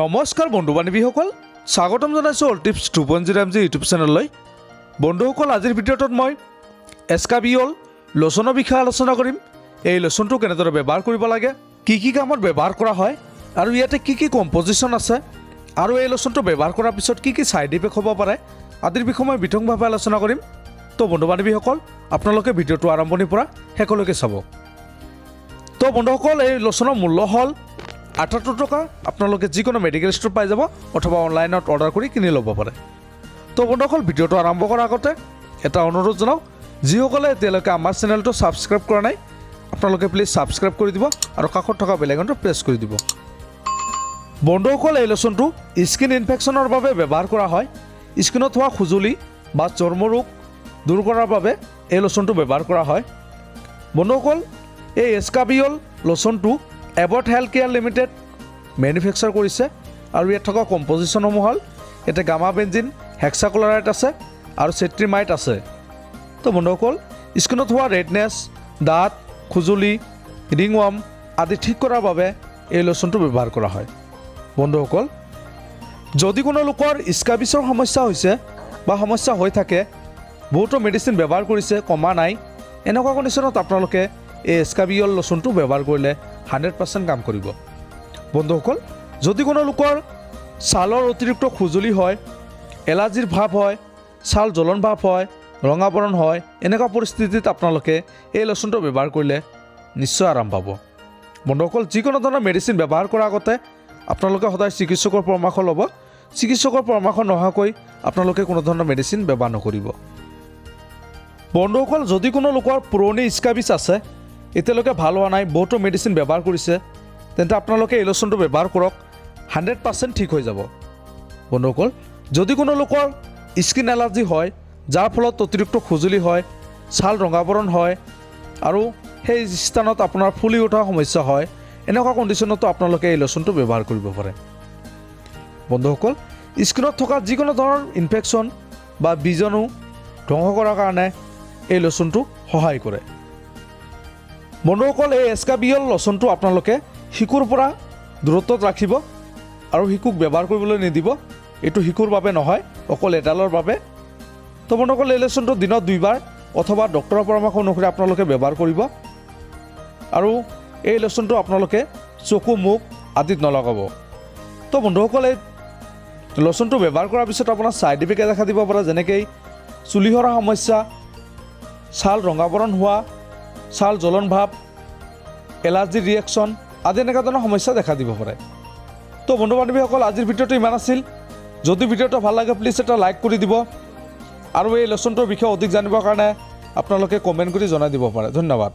নমস্কাৰ বন্ধু বান্ধৱীসকল, স্বাগতম জনাইছোঁ all tips 2.0 MG YouTube চেনেললৈ। বন্ধুসকল, আজিৰ ভিডিঅ'টোত মই এছকাবিঅল লোচনৰ বিষয়ে আলোচনা কৰিম। এই লোচনটো কেনেদৰে ব্যৱহাৰ কৰিব লাগে, কি কি কামত ব্যৱহাৰ কৰা হয় আৰু ইয়াতে কি কি কম্পজিশ্যন আছে আৰু এই লোচনটো ব্যৱহাৰ কৰাৰ পিছত কি কি ছাইড ইফেক্ট হ'ব পাৰে আদিৰ বিষয়ে মই বিতংভাৱে আলোচনা কৰিম। তো বন্ধু বান্ধৱীসকল, আপোনালোকে ভিডিঅ'টো আৰম্ভণিৰ পৰা শেষলৈকে চাব। তো বন্ধুসকল, এই লোচনৰ মূল্য হ'ল 78 টকা। আপোনালোকে যিকোনো মেডিকেল ষ্ট'ৰ পাই যাব অথবা অনলাইনত অৰ্ডাৰ কৰি কিনি ল'ব পাৰে। তো বন্ধুসকল, ভিডিঅ'টো আৰম্ভ কৰাৰ আগতে এটা অনুৰোধ জনাওঁ, যিসকলে এতিয়ালৈকে আমাৰ চেনেলটো ছাবস্ক্ৰাইব কৰা নাই, আপোনালোকে প্লিজ ছাবস্ক্ৰাইব কৰি দিব আৰু কাষত থকা বেল আইকনটো প্ৰেছ কৰি দিব। বন্ধুসকল, এই লোচনটো স্কিন ইনফেকশ্যনৰ বাবে ব্যৱহাৰ কৰা হয়। স্কিনত হোৱা খজুলি বা চৰ্মৰোগ দূৰ কৰাৰ বাবে এই লোচনটো ব্যৱহাৰ কৰা হয়। বন্ধুসকল, এই এছকাবিঅল লোচনটো Abbott health care limited manufacture কৰিছে আৰু ইয়াত থকা কম্পজিশ্যনসমূহ হ'ল ইয়াতে গামা বেঞ্জিন হেক্সাক্লৰাইড আছে আৰু চেট্ৰিমাইড আছে। তো বন্ধুসকল, স্কিনত হোৱা ৰেডনেছ, দাঁত, খজুলি, ৰিংৱৰ্ম আদি ঠিক কৰাৰ বাবে এই লোচনটো ব্যৱহাৰ কৰা হয়। বন্ধুসকল, যদি কোনো লোকৰ স্কাবিছৰ সমস্যা হৈছে বা সমস্যা হৈ থাকে, বহুতো মেডিচিন ব্যৱহাৰ কৰিছে, কমা নাই, এনেকুৱা কণ্ডিশ্যনত আপোনালোকে এই এছকাবিঅল লোচনটো ব্যৱহাৰ কৰিলে 100% কাম কৰিব। বন্ধুসকল, যদি কোনো লোকৰ ছালৰ অতিৰিক্ত খজুলি হয়, এলাৰ্জিৰ ভাৱ হয়, ছাল জ্বলন ভাৱ হয়, ৰঙা বৰণ হয়, এনেকুৱা পৰিস্থিতিত আপোনালোকে এই লোচনটো ব্যৱহাৰ কৰিলে নিশ্চয় আৰাম পাব। বন্ধুসকল, যিকোনো ধৰণৰ মেডিচিন ব্যৱহাৰ কৰাৰ আগতে আপোনালোকে সদায় চিকিৎসকৰ পৰামৰ্শ ল'ব। চিকিৎসকৰ পৰামৰ্শ নোহোৱাকৈ আপোনালোকে কোনো ধৰণৰ মেডিচিন ব্যৱহাৰ নকৰিব। বন্ধুসকল, যদি কোনো লোকৰ পুৰণি স্কাবিছ আছে, এতিয়ালৈকে ভাল হোৱা নাই, বহুতো মেডিচিন ব্যৱহাৰ কৰিছে, তেন্তে আপোনালোকে এই লোচনটো ব্যৱহাৰ কৰক, 100% ঠিক হৈ যাব। বন্ধুসকল, যদি কোনো লোকৰ স্কিন এলাৰ্জি হয়, যাৰ ফলত অতিৰিক্ত খজুলি হয়, ছাল ৰঙাবৰণ হয় আৰু সেই স্থানত আপোনাৰ ফুলি উঠা সমস্যা হয়, এনেকুৱা কণ্ডিশ্যনতো আপোনালোকে এই লোচনটো ব্যৱহাৰ কৰিব পাৰে। বন্ধুসকল, স্কিনত থকা যিকোনো ধৰণৰ ইনফেকশ্যন বা বীজাণু ধ্বংস কৰাৰ কাৰণে এই লোচনটো সহায় কৰে। বন্ধুসকল, এই এছকাবিঅল লোচনটো আপোনালোকে শিশুৰ পৰা দূৰত্বত ৰাখিব আৰু শিশুক ব্যৱহাৰ কৰিবলৈ নিদিব। এইটো শিশুৰ বাবে নহয়, অকল এডালৰ বাবে। তো বন্ধুসকল, এই লোচনটো দিনত দুইবাৰ অথবা ডক্টৰৰ পৰামৰ্শ অনুসৰি আপোনালোকে ব্যৱহাৰ কৰিব আৰু এই লোচনটো আপোনালোকে চকু, মুখ আদিত নলগাব। তো বন্ধুসকল, এই লোচনটো ব্যৱহাৰ কৰাৰ পিছত আপোনাৰ ছাইড ইফেক্টে দেখা দিব পাৰে, যেনেকৈ চুলি সৰা সমস্যা, ছাল ৰঙাবৰণ হোৱা, ছাল জ্বলন ভাৱ, এলাৰ্জি ৰিয়েকশ্যন আদি এনেকুৱা ধৰণৰ সমস্যা দেখা দিব পাৰে। তো বন্ধু বান্ধৱীসকল, আজিৰ ভিডিঅ'টো ইমান আছিল। যদি ভিডিঅ'টো ভাল লাগে, প্লিজ এটা লাইক কৰি দিব আৰু এই লোচনটোৰ বিষয়ে অধিক জানিবৰ কাৰণে আপোনালোকে কমেণ্ট কৰি জনাই দিব পাৰে। ধন্যবাদ।